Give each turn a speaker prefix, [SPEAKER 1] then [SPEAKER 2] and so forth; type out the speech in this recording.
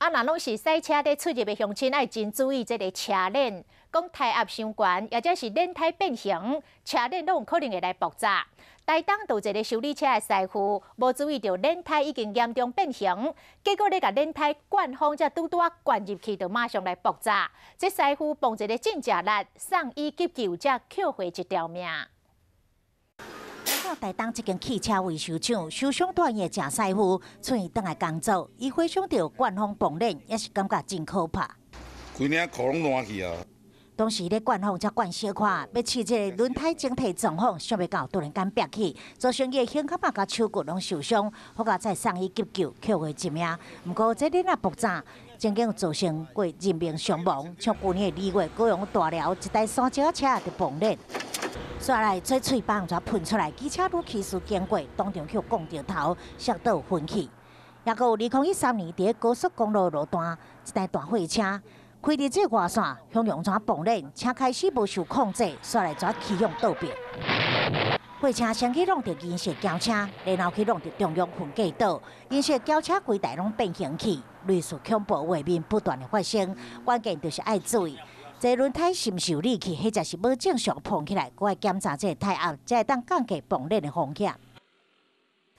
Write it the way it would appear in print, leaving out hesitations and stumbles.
[SPEAKER 1] 啊，若攏是駛車咧出入的鄉親，愛真注意這个車鏈，講胎壓傷懸，抑者是輪胎變形，車鏈攏有可能會來爆炸。台東就有一个修理車的師傅，無注意著輪胎已經嚴重變形，結果咧共輪胎灌風，才拄拄仔灌入去，就馬上來爆炸。這師傅碰一个真食力，送醫急救，才抾回一條命。
[SPEAKER 2] 到台東這間汽車維修廠，受傷住院的鄭師傅出院轉來工作，伊回想著灌風爆鏈，也是感覺真可怕。
[SPEAKER 3] 規領褲攏爛去啊！
[SPEAKER 2] 當時咧灌風才灌小可，欲試這个輪胎整體狀況，想袂到突然間爆起，造成伊的胸口佮手骨攏受傷，好佳哉送醫急救，抾回一命。毋過這鏈仔爆炸，曾經造成過人命傷亡，像舊年2月，高雄大寮一台三腳車就爆鏈。煞來這喙枋才噴出來，機車女騎士經過，當場予摃著頭，摔倒昏去。抑閣有2013年，佇高速公路路段，一台大貨車開佇這外線，向陽怎爆鏈，車開始無受控制，煞來怎起向倒爿。貨車先去挵著銀色轎車，然後去挵著中央分隔島，銀色轎車規台攏變形去，類似恐怖畫面不斷的發生，關鍵就是愛注意。這輪胎是毋是有裂去，或者是無正常膨起來，閣愛檢查這个胎壓，才會當降低爆鏈的風險。